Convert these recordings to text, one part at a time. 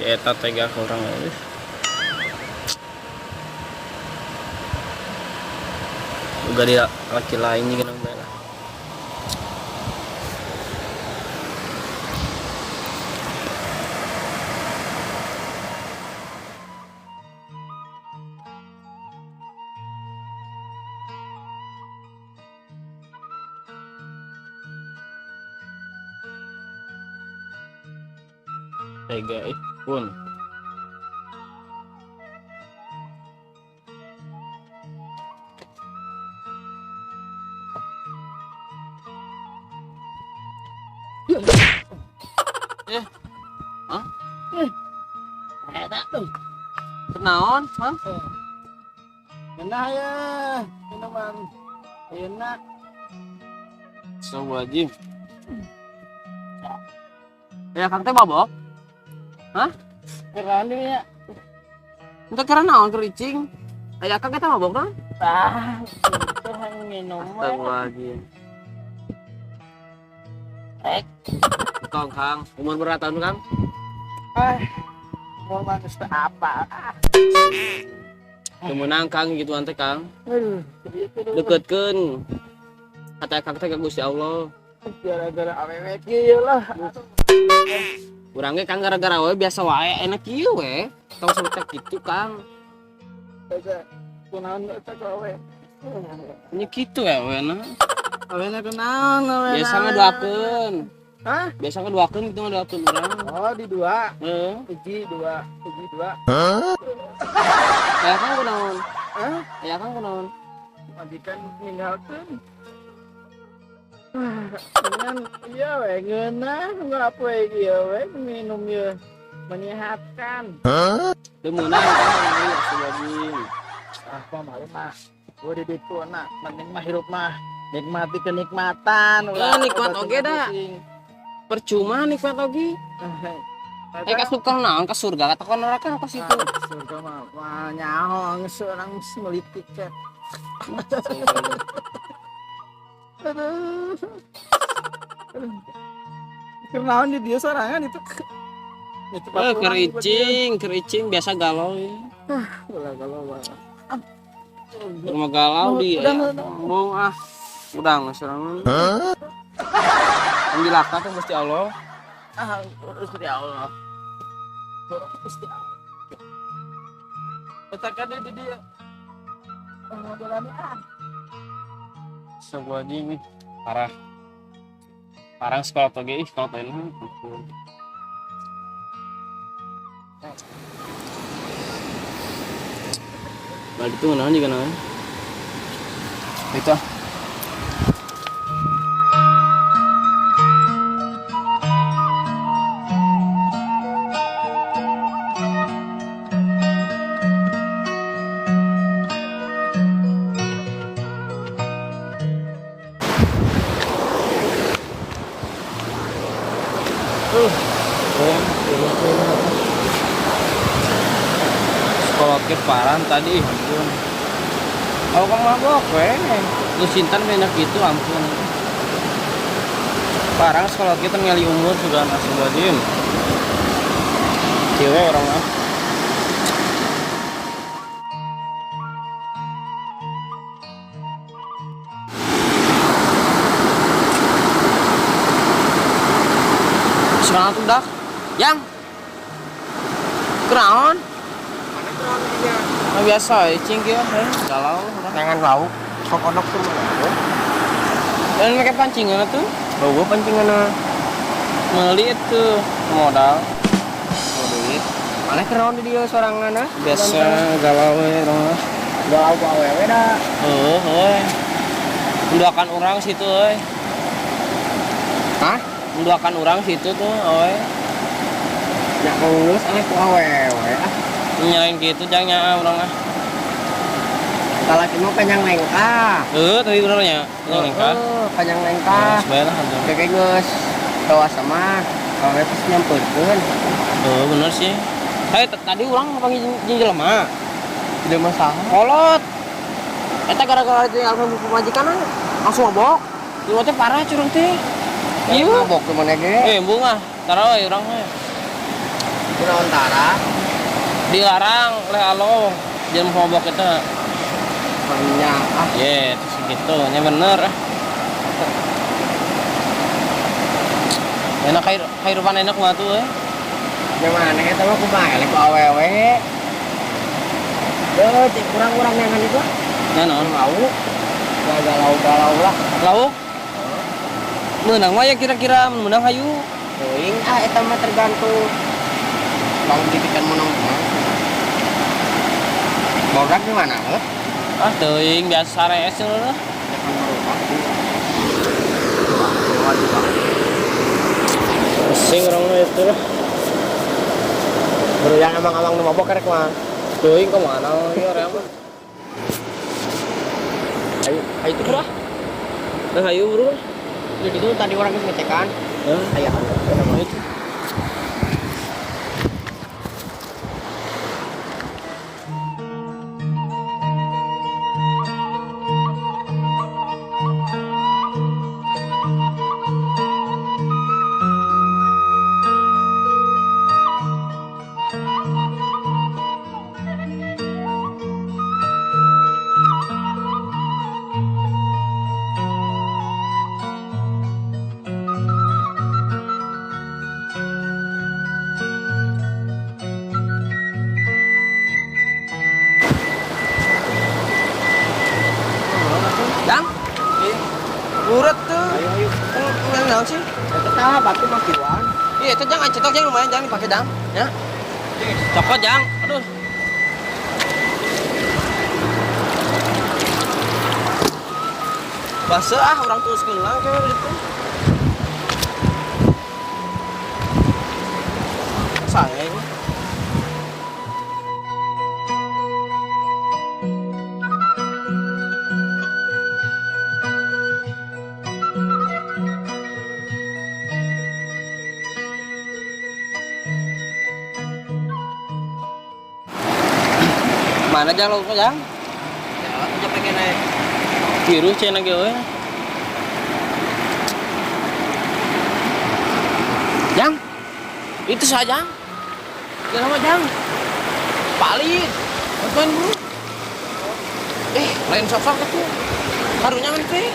Eta tega ka urang euy. Boga dia laki lain juga nang bae lah. Tega ih pun. Eh, hah? Eh, eta tuh. Kunaon, Mang? Ngeunah ya, minuman enak. Astagfirullahaladzim. Ya, Kang teh mabok? Hah? Keren ya. Entah kira naon kericing. Aya Kang kita mabok kan? Ah, itu yang minum. Astagfirullahaladzim. Eh. Kang, Kang, umur berapa tahun, Kang? Ah, mau manis apa? Ah. Kemenang Kang gitu ante Kang. Aduh, gitu. Deketkeun. Kata Kang teh ka Gusti Allah. Gara-gara awewe kieu lah. Urang ge Kang gara-gara we biasa wae enak kieu we. Tong sampe kitu Kang. Eta kunaon eta ka awe. Nya kitu ya we na. Awena kunaon awena. Biasa ngadoakeun. Hah? Biasa ngadoakeun kitu ngadoakeun urang. Oh, di dua. Heeh. Hiji dua, hiji dua. Aya Kang kunaon? Hah? Aya Kang kunaon? Majikan ninggalkeun. Dengan iya we ngeunah ngapa ieu we minum ye menyehatkan. Teu meunang Kang astagfirullahaladzim. Ah, pamalu mah. Gua di ditu na, mending mah hirup mah nikmati kenikmatan. Eh, nikmat oge da. Percuma nikmat oge. Eh ka surga naon ka surga kata ka neraka ka situ. Surga mah mah nyaho geus urang meuli tiket. Aduh. Kenaon di dia sorangan itu. Itu Eh, kericing, kericing biasa galau ya. Ulah galau banget. Rumah galau di Udah, ya. udah. Embung ah. Udah geus sorangan. Alhamdulillah teh Gusti Allah. Ah, Gusti Allah. Gusti Allah. Katakan di dia. Modelan ah. Sebuah nih parah. Parang sekolah toge ih sekolah toge ampun. Balik itu naon juga naon. Itu ah. Sekolah ke parah tadi, ampun. Aku kan mabok we. Lu cintan banyak gitu, ampun. Parah sekolah kita ngali umur sudah astagfirullahaladzim. Cewek orang mah. Semangat udah. Yang. Kenaon? Nah, biasa ya, cing kieu, galau urang. Tangan lauk, sok odok tuh mana? Dan mereka pancingan tuh. Bawa pancingan Meuli itu modal. Oh, duit. Mana kenaon di dia sorangan ah? Biasa galau we urang mah. Galau ku awewe da. Heuh, euy. Mendoakan urang situ euy. Hah? Mendoakan urang situ tuh euy. Nya geus ane ku awewe ah. Nyalain gitu jangan nya urang ah. Salaki mah panjang lengkah. Heuh, tadi bener nya. Panjang lengkah. Heeh, panjang lengkah. Geus bae lah atuh. Keke geus dewasa mah. Awewe pasti nyamperkeun. Heuh, bener sih. Hey, tadi urang panggil jeung jelema. Jelema saha? Kolot. Eta gara-gara itu yang pemajikan langsung mabok. Lu teh parah curang teh. Iya. Iya. Mabok ke mana ge? Eh, embung ah. Tara we urang mah. Kunaon tara? Dilarang oleh Allah jangan mabok itu. Banyak ah. Ye, terus gitu, nya bener. Enak kehidupan enak mah tuh. Nya maneh eta mah kumaha eleh ku awewe. Deuh, cik kurang-kurang neangan itu. Nah, naon? Mau. Ya galau-galau lah. Lauk? Menang mah ya kira-kira menang hayu. Teuing ah eta mah tergantung. Bang dipikan menang mah. Borak di mana heuh? Ah, teuing biasa rees lah. Pusing orang mah itu lah. Bro yang emang-emang nu mabok rek mah. Teuing ke mana ya orang mah. Ayo, ayo itu bro. Nah, hayu bro. Jadi itu tadi orang geus ngecekan. Hah? Aya. Itu. Jang? Urat tuh. Ayo, ayo. Ngan naon sih? Eta tah batu mah kieuan. Iya, itu jang cetok jang lumayan jang dipakai jang. Ya. Cokot jang. Aduh. Basah ah orang tuh ngelang kayak gitu. Saya ini. Mana jang lauknya jang? Ya, aja pengen naik. Biru cenah ge we. Jang. Itu saja. Jang sama jang. Palit. Bantuan buru. Lain sok-sok itu. Karunya kan teh.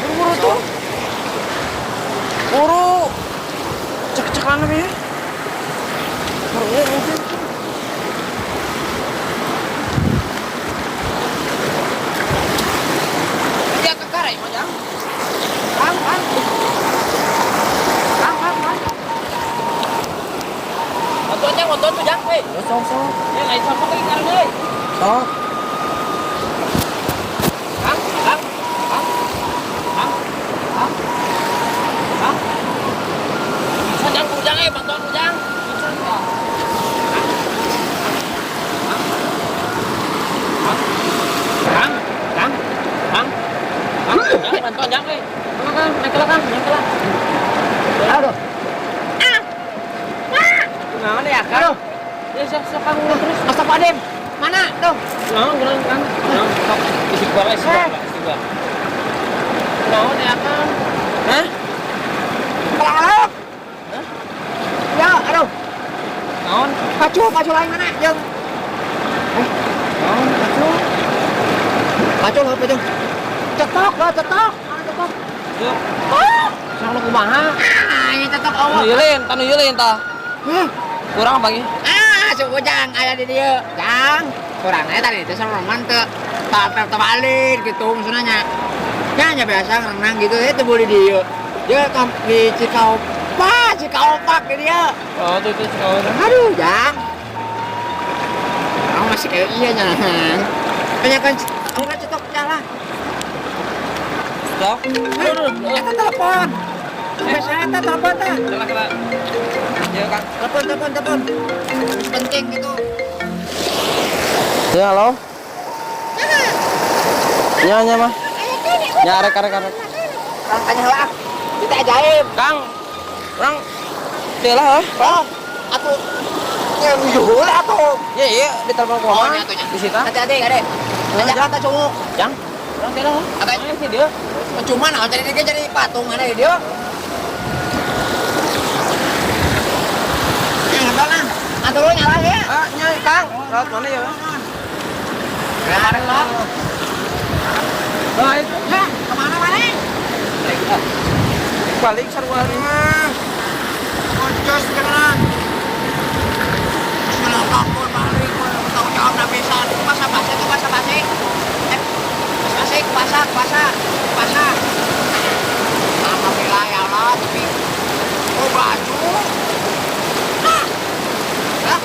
Buru-buru tuh. Buru. Cek-cekan apa ya? Karunya nanti. Ya kekar ya, Jang. Kang, Kang. Kang, Kang, Kang. Bantuan Jang, bantuan tuh Jang, hei. Sok sok. Ya lain sok lagi karena euy. Sok. Kang, Kang. Kang. Kang. Kang. Kang. Bisa Jang, buru Jang, bantuan buru Jang. Bisa enggak? Kang. Kang. Kang. Kang. Kang, bantuan Jang, euy. Kang, naik lah, Kang, naik lah. Aduh. Kunaon ya, Kang? Aduh. Ya, sok sok Kang terus. Astagfirullahaladzim. Mana? Tuh. Naon, kunaon, Kang? Naon, sok istighfar, istighfar, istighfar. Naon ya, Kang? Hah? Aduh. Hah? Ya, aduh. Naon? Pacu, pacu lain mana? Jeung. Naon, pacu? Pacu lah, pacu. Cetok lah, cetok. Mana cetok? Yuk. Sang nu kumaha? Ah, ini cetok awak. Nu ieu lain, tah nu ieu lain tah. Hah? Kurang apa lagi? Ah, suku jang aya di dieu. Jang, kurangnya tadi itu sama roman teu terbalik gitu maksudnya nya. Ya, nya biasa renang gitu, itu boleh di dieu. Dia di Cikaopak, Cikaopak di dieu. Oh, tuh itu Cikaopak. Aduh, jang. Kamu masih kayak iya nya. Banyak kan, kamu kan cetok jalan. Cetok? Eta telepon. Biasanya eta telepon tah. Salah, salah. Ya, Kang. Telepon, telepon, telepon. Penting gitu. Ya, halo. Ya, ya, mah. Ya, arek, arek, arek. Orang tanya lah. Kita ajaib. Kang. Orang teu lah, heuh. Oh, atuh. Ya, juhul atuh. Ya, iya, ditelepon ku Oh, mama. nya atuh nya. Di sita. Hati-hati, Kade. Ajak kata cunguk. Jang. Orang teu lah, heuh. Apa? Mana sih dia? Cuma nah, jadi dia jadi patung ada di dia. Yang ngeton lah. Atur nyala ya. Ah, nya Kang. Lewat mana ya? Kemana Kang? Baik. Hah, kemana mana? Balik sarua mah. Boncos kena. Bismillahirrahmanirrahim. Balik, tanggung jawab na bisa. Basa basi itu basa basi. Basa basi, puasa, puasa, puasa. Alhamdulillah ya Allah, tapi oh baju. Ah. Hah?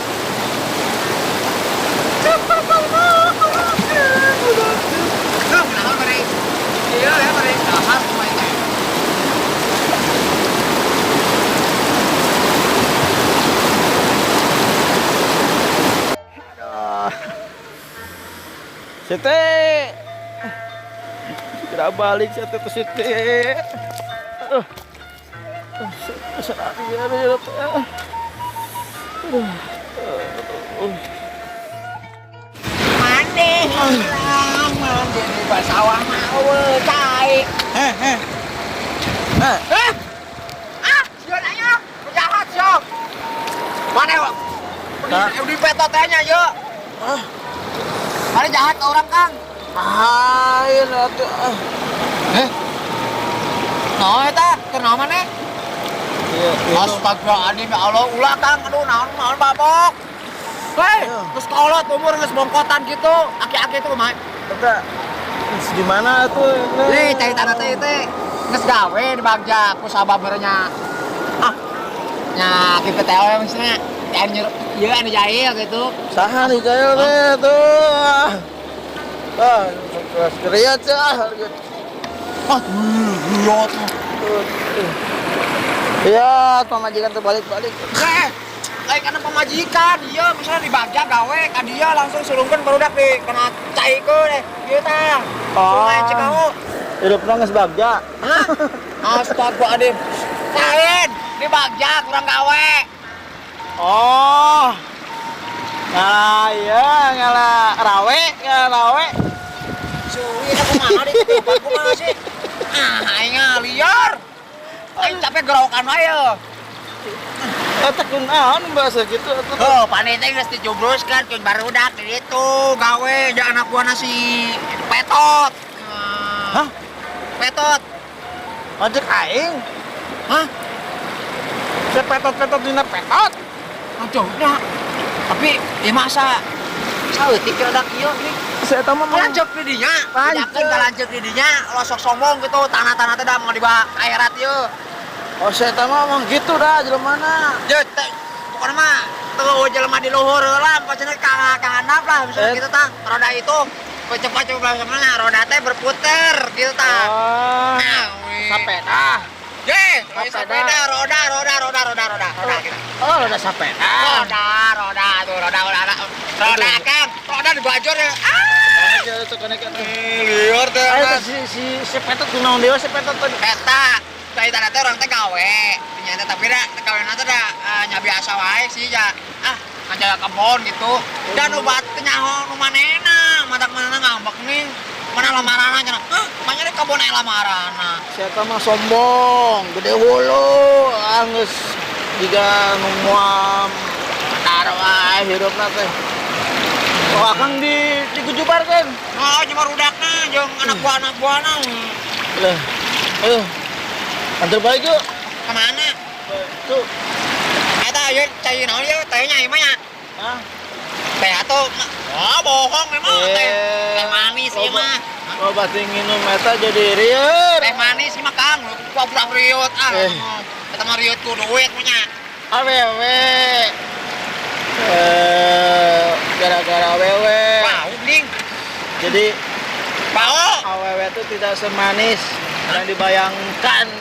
Cepat banget. Duh, kenapa beri? Iya ya beri. Dahar semua itu. Siti. Tidak balik saya teh Siti. Aduh. Aduh, aduh. Mandi hilang, mandi di sawah mau cai. Eh, eh. Eh, Eh, ah, sieun aja, jahat siap. Mana ya? Di petot nya yuk. Ah. Mana jahat ke orang Kang? Ayo atuh. Ah. Eh, no eta, keur naon maneh? Iya, iya. Astagfirullahaladzim ya Allah, ulah Kang, aduh naon naon babok. Hei, geus kolot umur geus bongkotan gitu, aki-aki itu kumaha? Eta gimana tuh? Ih, cai tanah teh teh geus gawe di Bagja ku sabab merenya. Ah, nya kitu teh we maksudnya. Anu nyuruh, ieu anu jahil gitu. Saha nih jahil teh tuh. Ah, keras keriat ah. Ah, lihat. Iya, pamajikan tuh balik-balik. Eh, lain karena pamajikan, iya misalnya di Bagja gawe, ka dia langsung sulungkeun barudak di kena cai ke deh, ieu tah. Oh. Sungai Cikao. Hidupna geus Bagja. Hah? Astagfirullahaladzim. Lain, di Bagja kurang gawe. Oh. Ngalah iya, ngalah rawe, ngalah rawe. Suwi aku mana di kehidupan kumaha sih? Ah, aing liar. Aing capek gerokan wae. Eta kunaon bahasa gitu atuh. Oh, panitia geus dijubruskeun ku barudak di ditu gawe ja anak buahna si Petot. Hah? Petot. Lanjut aing. Hah? Si petot-petot dina petot. Jauhnya. Tapi ya masa saeutik rada kieu nih. Saya tahu mah Lanjut di dinya. Lanjut. Yakin ka lanjut di dinya lo sok sombong gitu tanah-tanah teh dah mau dibawa ke akhirat ieu. Oh, saya tahu mah emang gitu dah jelema mana. Ye, teh pokoknya mah teu jelema di luhur heula pokoknya ka ka handap lah misalnya Eh. gitu tah. Roda itu cepat-cepat mana roda teh berputar gitu tah. Oh. Nah, weh. Sepeda. Ye, Sepeda. sepeda roda roda roda roda roda roda gitu. Oh, roda sepeda. Roda roda tuh roda roda roda. Roda Kang, roda dibajor ya. Ah, liar teh. Ayo si si si petot kunaon deui si petot tadi. Eta, tadi tadi teh orang teh gawe, ternyata tapi dah gawe nanti dah nya biasa wae sih ya. Ah, ngajaga kebon gitu. Dan obat teh nyaho nu manehna, matak manehna ngambek nih. Mana lamaranna cenah. Hah, manya di kebon aya lamaranna. Siapa mah sombong, gede hulu, ah geus jiga nu moal taro wae hirupna teh. Oh, akang di digujubarkeun. Oh, cuma rudakna jeung anak buah-anak buahna. Lah. Ayo. Antar balik yuk. Kemana? Tuh. Eta ieu cai naon ieu teh nya ieu mah nya. Hah? Teh atuh oh bohong memang teh. Teh manis ieu mah. Oh, pasti nginum eta jadi rieur. Teh manis ieu mah Kang, pura-pura riut ah. Eh. Eta mah riut ku duit punya. Awewe. Gara-gara awewe. Bau ning. Jadi Bau. awewe itu tidak semanis yang dibayangkan.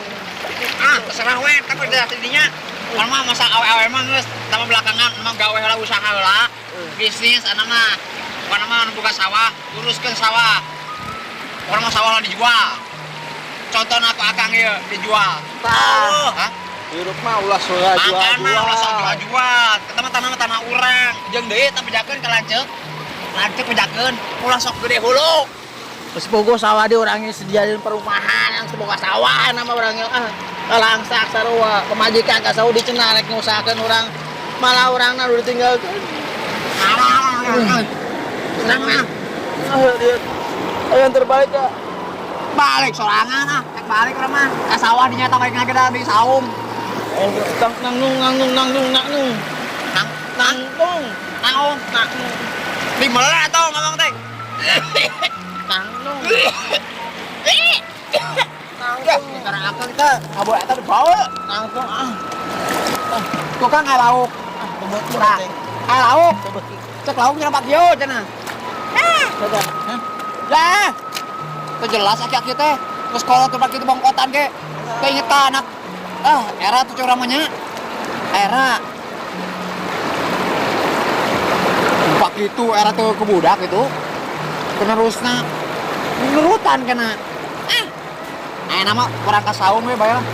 Ah, terserah we, tapi udah dinya. Kalau mah masa awe-awe mah geus, sama belakangan emang gawe heula usaha heula. Bisnis anak mah. Bukan mah nu buka sawah, uruskeun sawah. Orang mah sawah lah dijual. Contohna aku akang ieu dijual. Tah. Oh, hah? Hirup mah ulah suka Makana jual-jual. ulah sok jual-jual. Eta mah tanah mah tanah urang. Jeung deui eta bejakeun ka lanceuk. Lanceuk bejakeun, ulah sok gede hulu. Terus bogo sawah di orangnya sediain perumahan yang semoga sawah nama orangnya ah langsak sarua pemajikan ka Saudi cenah rek ngusahakeun urang Malah orangna udah ditinggalkeun. Senang mah. Ayo dia. Ayo antar balik ya. Balik sorangan ah, rek balik urang mah. Ka sawah dinya tong rek ngageda di saung. Oh, tang nanggung nanggung nanggung nanggung. Nang Nanggung. naon? Nanggung. Di meula atuh ngomong teh. Nanggung. Nanggung. Karena akang teh kabur eta dibawa. Nanggung ah. Tukang aya lauk. Ah, bebeki Tah, teh. aya lauk. Bebeki. Cek lauk nya 4 kilo cenah. Coba. Hah? Lah. Teu jelas aki-aki teh. Geus kolot tuh kitu bongkotan ge. Teh inget ka anak. Ah, era tuh curang mah nya. Era. Pak itu era tuh ke budak itu. Penerusna nurutan kena. Ah. Aya nama kurang ka saung we bae lah.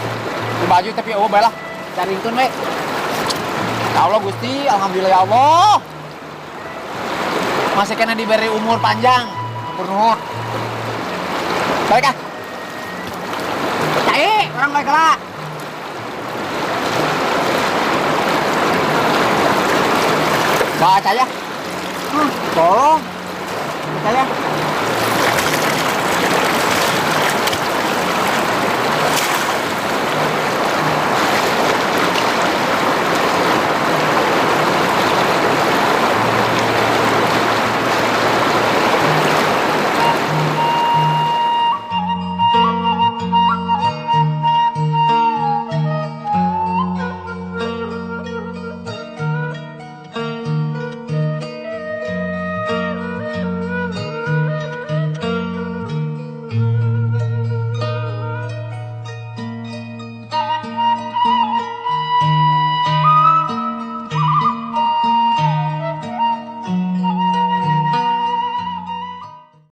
Di baju tapi eueuh bae lah. Caringkeun we. Ya Allah Gusti, alhamdulillah ya Allah. Masih kena diberi umur panjang. Ampun nuhun. Balik ah. Cai, orang balik lah. Baca ya. Tolong. Baca ya.